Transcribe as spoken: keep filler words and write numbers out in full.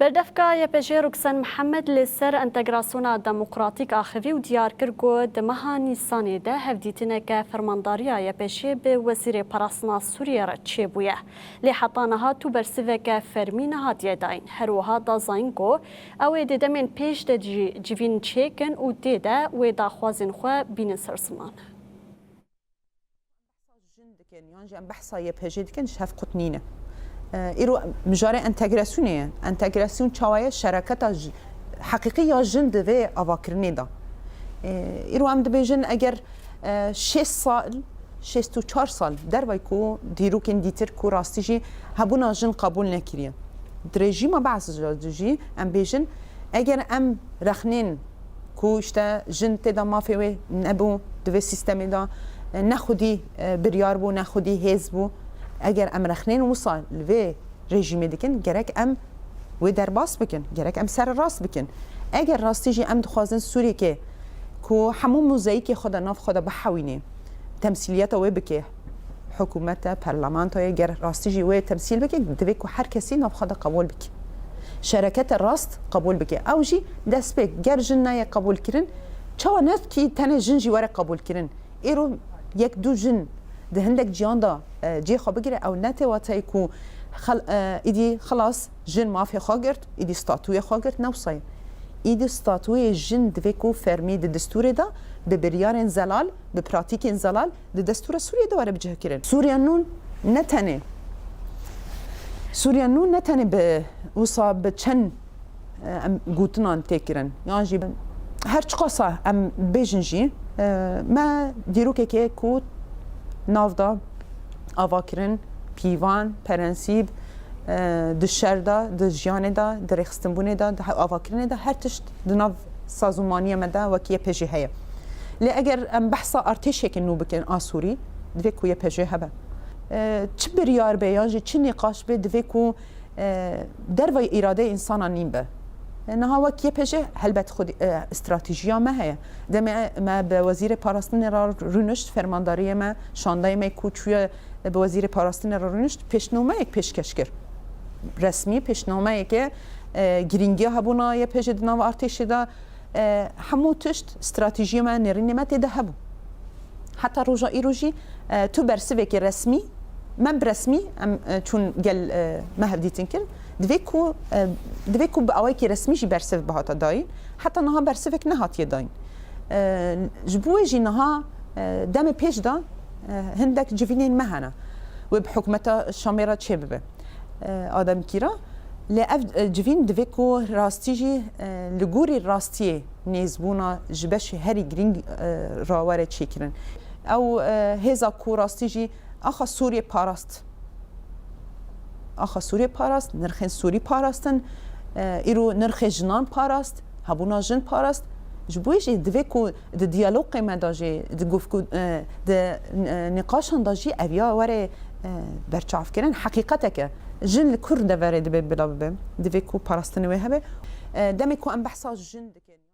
Berdevka Y P J Ruksen Mihemed li ser entegrasyona demokratîk axivî û diyar kir ku di meha Nîsanê de hevdîtineke fermandariya Y P J bi Wezîrê Parastina Sûriyê re çêbûye. Lê heta niha tu bersiveke fermî nehatiye dayîn. Her wiha da zayîn ku ew ê di demên pêş de jî civîn çêkin û tê de wê daxwazên xwe bînin ser ziman. Jin dikin, yan jî em behsa Y P J dikin, ji hev qut nîne. E, îro mijarê entegrasyonê ye. Entegrasyon çawa ye? Şereketa ji-, heqîqî ya jin di vê avakirinê de. E, îro em dibêjin, eger, e, şêst sal, şêst û çar sal dervay ku dîrokên dîtir ku rastî jî hebûna jin qebûl nekiriye. Di rejîma Be'es jî em bêjin, eger em rexnên ku işte jin tê de mafê wê nebû, di vê sîstemê de, e, ne xwedî, e, biryar bû, ne xwedî hêz bû. Eger em rexnên wisa li vê rejîmê dikin, gerek em wê derbas bikin, gerek em serrast bikin. Eger rastî jî em dixwazin Sûriyekê ku hemû mozayîkê xwe de nav xwe de bihewînê, temsîliyeta wê bike, hikûmet e, parlamentoyê, ger rastî jî wê temsîl bike, divê ku her kesî nav xwe de qebûl bike. Şerekete rast qebûl bike. Ew jî destpêk, ger jin nayê qebûl kirin, çawa ne kî tenê jin jî were qebûl kirin? Îro yek du jin di hindek ciyan de, e, cê xwe bigire, ew ne tê wateyê ku xel-, e, îdî xilas jin mafê xwe girt, îdî statûyê xwe girt, ne wisa ye. Îdî statûyê jin divê ku fermî di destûrê de, bi biryarên zelal, bi pratîkên zelal, di destûra Sûriyê de were bicihkirin. Sûriya nû ne tenê, Sûriya nû ne tenê bi wisa bi çend, e, em gotinan tê kirin. Yan jî her çiqasa em bêjin jî, e, me dîrokekê ku nav da avakirin, pîvan, prensîp, e, di şer de, di jiyanê de, di rêxistinbûnê de, di he-, avakirinê de her tişt di nav sazûmaniya me de wekî Y P J heye. Lê eger em behsa artêşeke nû bikin a Sûrî, divê ku Y P J hebe. E, çi biryar be yan jî çi nîqaş be, divê ku, e, dervayî îradeyê însana nîn be. E, niha wek Y P J helbet xwedî, e, stratejiya me heye. Demê me bi Wezîrê Parastinê re rûnişt, fermandariyê me, şandeyê me ku çûye bi Wezîrê Parastinê re rûnişt, pêşnomeyek pêşkeş kir. Resmî pêşnomeyeke, e, girîngiya hebûna Y P J di nav artêşê de, e, hemû tişt, stratejiyê me, nêrînê me tê de hebû. Heta roja îro jî, e, tu bersivekê resmî, me bi resmî, em, e, çûn gel, e, me hevdîtin kir. Divê ku, e, divê ku bi awayekî resmî jî bersiv bihata dayîn. Heta niha bersivek nehatiye dayîn. E, ji bo wê jî niha, e, demê pêş de, e, hindek civînên me hene. Wê bi hikûmeta Şamê re çê bibe. E, Ademkî re. Lê ev, e, civîn divê ku rastî jî, e, li gorî rastiyê nêzbûna ji beşê herî girîng, e, re were çêkirin. Ew, e, hêza ku rastî jî axa Sûriyê parast. Axa Sûriyê parast, nirxên Sûrî parastin, e, îro nirxê jinan parast, hebûna jin parast. Ji bo wê jî divê ku di diyalogê me de jî, di gufku, e, di, e, nîqaşan de jî ev ya were, e, berçavkirin. Heqîqetek e. Jin li kur deverê divê bila bibe. Divê ku parastinê wê hebe. E, demê ku em behsa jin dikin.